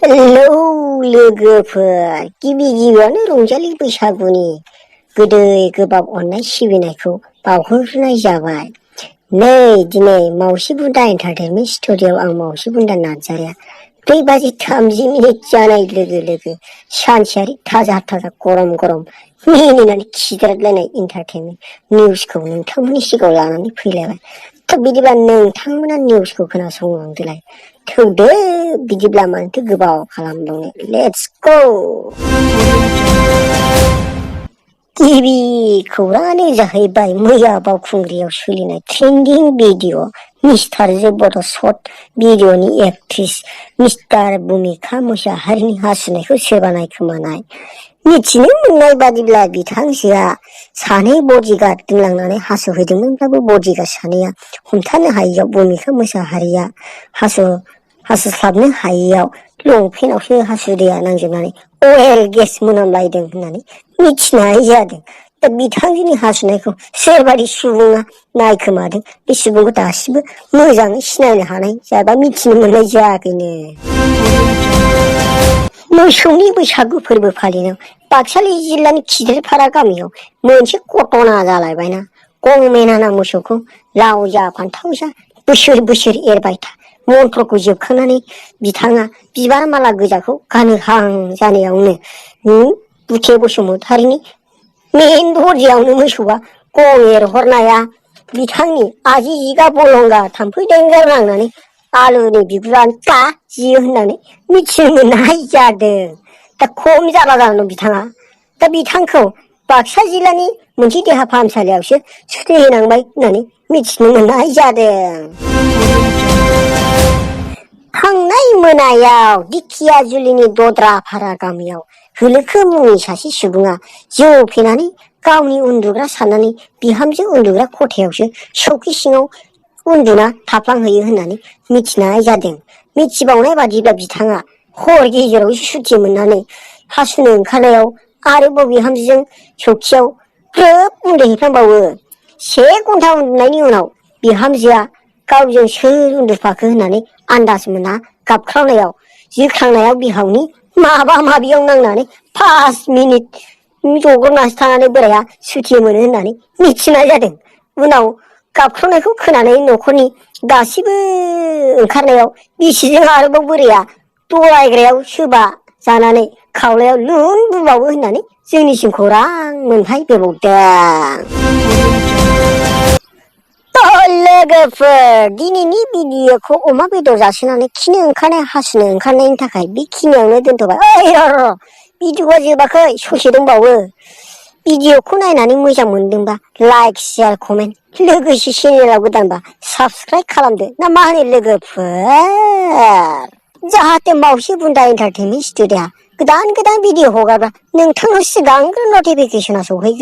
Hello लोगोफोर, गिबियावनो रंजालि बैसागुनि गोदै गोबाब अननाय सिबिनायखौ बावहरग्रोनाय जाबाय। नै दिनै मावसि बुन्दा एन्टारटेनमेन्ट स्टुडिअ'आव आं मावसि बुन्दा नार्जारिया 4:30 जानाय लोगो लोगो सानसेयारि थाजा गरम मिनिनानै खिग्रादलायनाय एन्टारटेनमेन्ट निउसखौ नोंथांमोननि सिगाङाव लानानै फैलायबाय। बिदिब्ला नोंथांमोना निउसखौ खोनासंलांदोलाय। थौदो बिदिब्ला मानोथो गोबाव खालामबावनो, लेट्स गो। गिबि खौराङानो जाहैबाय मैया बावखुंग्रियाव सोलिनाय ट्रेन्डिं भिडिअ' मिस्टार जब्बद शर्ट भिडिअ'नि एक्ट्रेस मिस्टार भुमिका मुसाहारिनि हासुनायखौ सोरबा नायखोमानाय। मिथिनो मोननाय बादिब्ला बिथांजोआ सानै बडिगार्ड दोनलांनानै हासुहैदोंमोनब्लाबो बडिगार्ड सानैया हमथानो हायैयाव भुमिका मुसाहारिया हासुस्लाबनो हायैयाव लंपेन्टआवसो हासुदैया नांजोबनानै अवेल गेस मोनामलायदों होननानै मिथिनाय जादों। दा बिथांजोनि हासुनायखौ सोरबादि सुबुङा नायखोमादों, बे सुबुंखौ दासिमबो मोजाङै सिनायनो हानाय जायाबा मिथिनो मोननाय जायाखैनो। मोसौनि बैसागु फोरबो फालिनायाव बाक्सालि जिल्लानि खिदिरपारा गामियाव मोनसे घटना जालायबायना। गंमेनाना मोसौखौ लाव जा फान्थाव जा बोसोर बोसोर एरबाय था मन्त्रखौ जोबखांनानै बिथाङा बिबार माला गोजाखौ गानहोहां जानायावनो बुथे बसुमतारिनि मेन दरजायावनो मोसौआ गं एरहरनाया बिथांनि आजि जिगा बलंगा थाम्फै देंगार नांनानै आलुनि बिगुरानो गाजियो होननानै मिथिनो मोननाय जादों। दा खम जाला जानानै बिथाङा दा बिथांखौ बाक्सा जिल्लानि मोनसे देहा फाहामसालियावसो सोहैनांबाय होननानै मिथिनो मोननाय जादों। थांनाय मोनायाव दिखियाजुलिनि दद्रापारा गामियाव होलोखो मुंनि सासे सुबुङा जौ फेनानै गावनि उन्दुग्रा साननानै बिहामजो उन्दुग्रा खथायावसो सौखि सिङाव उन्दुना थाफ्लांहैयो होननानै मिथिनाय जादों। मिथिबावनाय बादिब्ला बिथाङा हर गेजेराव सुथि मोननानै हासुनो ओंखारनायाव आरोबाव बिहामजोजों सौखियाव ग्रोब उन्दुहैफ्लांबावो। 1 घन्टा उन्दुनायनि उनाव बिहामजोआ गावजों सोर उन्दुफाखो होननानै आन्दाज मोना गाबख्रावनायाव जोख्रांनायाव बिहावनि माबा माबियाव नांनानै 5 मिनिट जग्रबनासो थानानै बोराया सुथि मोनो होननानै मिथिनाय जादों। उनाव गाबख्रावनायखौ खोनानै न'खरनि गासैबो ओंखारनायाव बिसिजों आरोबाव बोराया दलायग्रायाव सोबा जानानै खावलायाव लुनबुबावो होननानै जोंनिसिम खौरां मोनफैबावदों। लोगोफोर, दिनैनि भिडिअ'खौ अमा बेदर जासिनानै खिनो ओंखारनाय हासुनो ओंखारनायनि थाखाय बेखिनियावनो दोनथ'बाय। भिडिअ'आ जोबाखै, ससे दंबावो। भिडिअ'खौ नायनानै मोजां मोनदोंबा लाइक शेयार कमेन्ट, लोगोसे चेनेलाव गोदानबा साबस्क्राइब खालामदो ना मा होनो लोगोफोर? जाहाथे मावसि बुन्दा एन्टारटेनमेन्ट स्टुडिअ'आ गोदान भिडिअ' हगारबा नोंथांनाव सिगांग्रो नटिफिकेसना सौहैग्रो।